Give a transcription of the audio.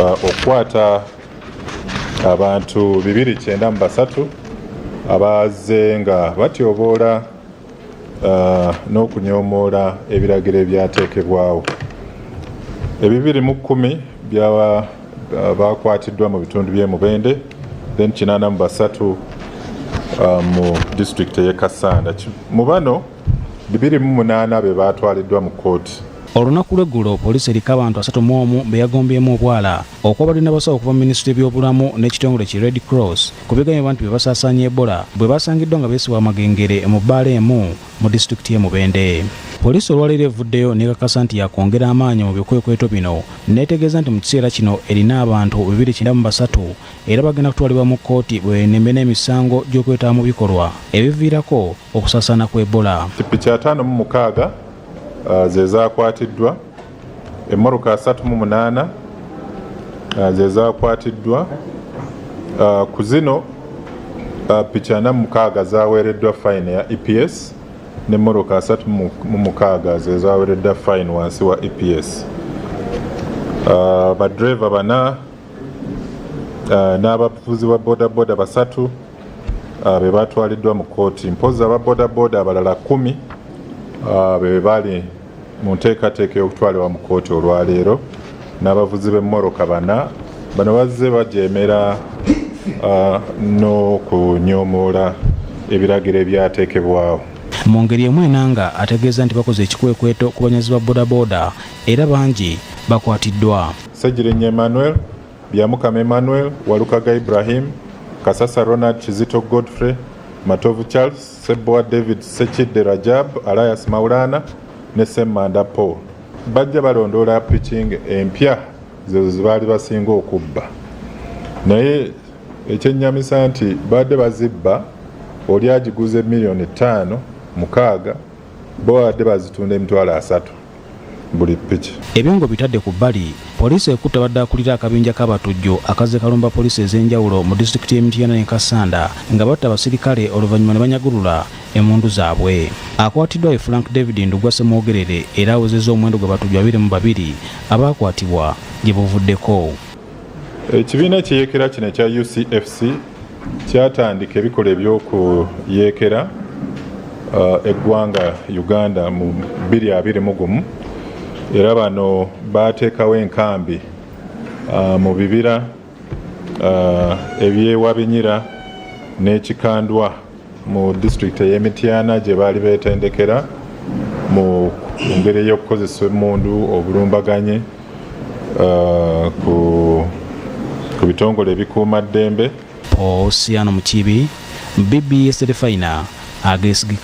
Okukwata abantu 293 abazze nga batyoboola n'okunyoomoola ebiragiro ebyateekebwawo. 210 bakwatiddwa mu bitundu by'e Mubende, then 83 mu disitulikiti ey'e Kassanda. Mu bano 28 be baatwaliddwa mu kkooti. Olunaku lw'eggulo poliisi eriko abantu 31 be yagombyemu obwala okwabadde n'abasawo okuva mu minisitule y'ebyobulamu n'ekitongole ki Red Cross ku bigambibwa nti be basaasaanya Ebola bwe basangiddwa nga beesibwa amagengere mu bbaala emu mu disitulikiti y'e Mubende. Poliisi olwaleero evuddeyo n'ekakasa nti yakwongera amaanyi mu bikwekweto bino n'etegeeza nti mu kiseera kino erina abantu 293 era bagenda kutwalibwa mu kkooti bwe n'emisango gy'okwetaba mu bikolwa ebiviirako okusaasaana kwa Ebola. Pikipiki 56 ze zaakwatiddwa, emmotoka 38 ze zaakwatiddwa. Ku zino piki 46 zaweereddwa fine ya EPS n'emmotoka 36 ze zaweereddwa fine wansi wa EPS. Badriver bana n'abavuzi ba bodaboda basatu be batwaliddwa mu kkooti. Mpozzi aba bodaboda abalala 10 be bali mu nteekateeka ey'okutwalibwa mu kkooti olwaleero, n'abavuzi b'emmoroka bana. Bano bazze bajeemera n'okunyoomoola ebiragiro ebyateekebwawo. Mu ngeri emu Enanga ategeeza nti bakoze ekikwekweto ku banyazi ba bodaboda era bangi bakwatiddwa. Ssegirinya Emmanuel, Byamukama Emmanuel, Walukaga Ibrahim, Kasasa Ronald, Kizito Godfrey, Matovu Charles, Sebowa David, Sekidde Rajab Alias Maulana ne Semmanda Paul. Bajja balondoola piki empya zezo zebaali basinga okubba, naye ekyennyamisa nti badde bazibba oli agiguza 5 miliyoni, 6, bo babadde bazitunda 30,000 buli piki. Ebyongo bitadde ku bbali, poliisi ekutte abadde akulira akabinja k'abatujju akazze kalumba poliisi ez'enjawulo mu disitulikiti y'e Mityana ne Kassanda nga batta abasirikale oluvannyuma ne banyagulula emmundu zaabwe. Akwatiddwa ye Frank David Ndugwa Ssemwogerere era awezezza omuwendo gw'abatujju 22 abaakwatibwa gye buvuddeko. Ekibiina ekiyeekera kino ekya UCFC kyatandika ebikolwa ebyokuyeekera eggwanga Uganda mu 2021, era bano baateekawo enkambi mu bibira ebyewabinyira n'ekikandwa mu disitulikiti ey'e Mityana gye baali beetendekera mu ngeri ey'okukozesa emmundu, obulumbaganye ku bitongole ebikuuma ddembe. Posiano Mukibi, BBS Terefayina ageesigika.